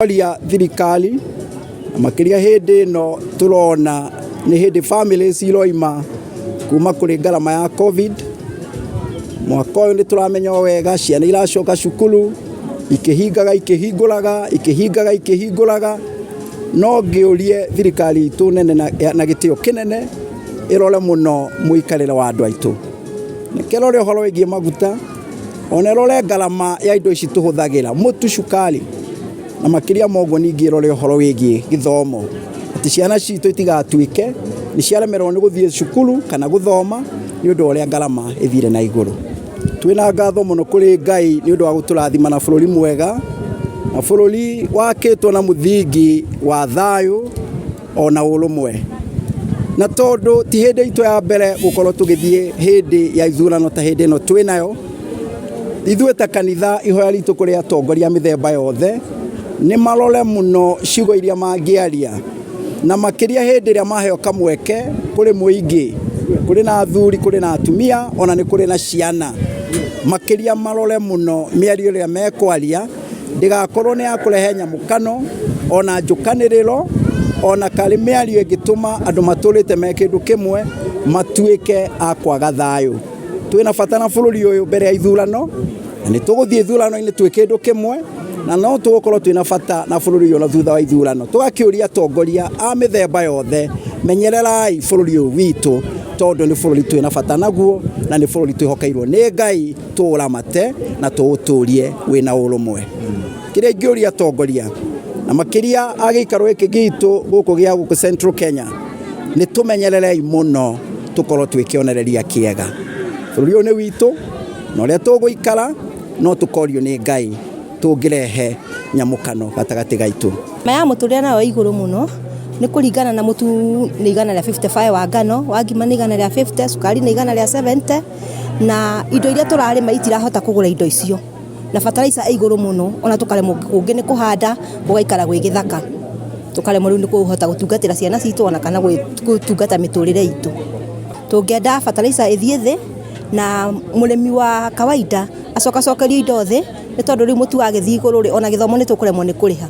Oria thirikari na makĩria hĩndĩ ĩno tũrona nĩ hĩndĩ families iroima kuma kũrĩ ngarama ya Covid. Mwaka ũyũ nĩ tũramenya o wega ciana iracoka cukuru ikĩhingaga ikĩhingũraga ikĩhingaga ikĩhingũraga. No ngĩũrie thirikari itũ nene na gĩtĩo kĩnene ĩrore mũno mũikarĩre wa andũ aitũ. Nĩkĩo ĩrore ũhoro wĩgiĩ maguta, ona ĩrore ngarama ya indo ici tũhũthagĩra, mũtu, cukari, na makĩria ma ũguo ningĩ ĩrore ũhoro wĩgiĩ gĩthomo, atĩ ciana citũ itigatuĩke nĩ ciaremererwo nĩ gũthiĩ cukuru kana gũthoma nĩ ũndũ wa ũrĩa ngarama ĩthire na igũrũ. Twĩna ngatho mũno kũrĩ Ngai nĩ ũndũ wa gũtũrathima na bũrũri mwega, na bũrũri wakĩtwo na mũthingi wa thayũ ona ũrũmwe. Na tondũ ti hĩndĩ itũ ya mbere gũkorwo tũgĩthiĩ hĩndĩ ya ithurano ta hĩndĩ ĩno twĩ nayo, ithuĩ ta kanitha ihoya ritũ kũrĩ atongoria a mĩthemba yothe nĩ marore mũno ciugo iria mangĩaria, na makĩria hĩndĩ ĩrĩa maheo kamweke kũrĩ mũingĩ, kũrĩ na athuri, kũrĩ na atumia, ona nĩ kũrĩ na ciana. Makĩria marore mũno mĩario ĩrĩa mekwaria ndĩgakorwo nĩ ya kũrehe nyamũkano ona njũkanĩrĩro ona karĩ mĩario ĩngĩtũma andũ matũrĩte me kĩndũ kĩmwe matuĩke a kwaga thayũ. Twĩna bata na bũrũri ũyũ mbere ya ithurano na nĩ tũgũthiĩ ithurano-inĩ twĩ kĩndũ kĩmwe na no tũgũkorwo twĩna bata na bũrũri ũyũ na thutha wa ithurano. Tũgakĩũria atongoria a mĩthemba yothe, menyererai bũrũri ũyũ witũ tondũ nĩ bũrũri twĩna bata naguo na nĩ bũrũri twĩhokeirwo nĩ Ngai tũũramate na tũũtũrie wĩna ũrũmwe. Kĩrĩa ingĩũria atongoria na makĩria a gĩikaro gĩkĩ gitũ gũkũ gĩa gũkũ Central Kenya nĩ tũmenyererei mũno tũkorwo twĩ kĩonereria kĩega. Bũrũri ũyũ nĩ witũ na ũrĩa tũgũikara no tũkorio nĩ Ngai tũngĩrehe nyamũkano gatagatĩ gaitũ. Ma ya mũtũrĩre nayo ĩ igũrũ mũno nĩ kũringana na mũtu nĩ 155 wa ngano, wa ngima nĩ 150, cukari nĩ 170 na indo iria tũrarĩma itirahota kũgũra indo icio na bataraitha ĩ igũrũ mũno ona tũkaremwo kũngĩ nĩ kũhanda gũgaikara gwĩ gĩthaka, tũkaremwo rĩu nĩ kũhota gũtungatĩra ciana citũ ona kana gũtungata mĩtũrĩre itũ. Tũngĩenda bataraitha ĩthiĩ thĩ na mũrĩmi wa kawaida acokacokerio indo thĩ nĩ tondũ rĩu mũtu wagĩthiĩ igũrũ rĩ, ona gĩthomo nĩ tũkũremwo nĩ kũrĩha.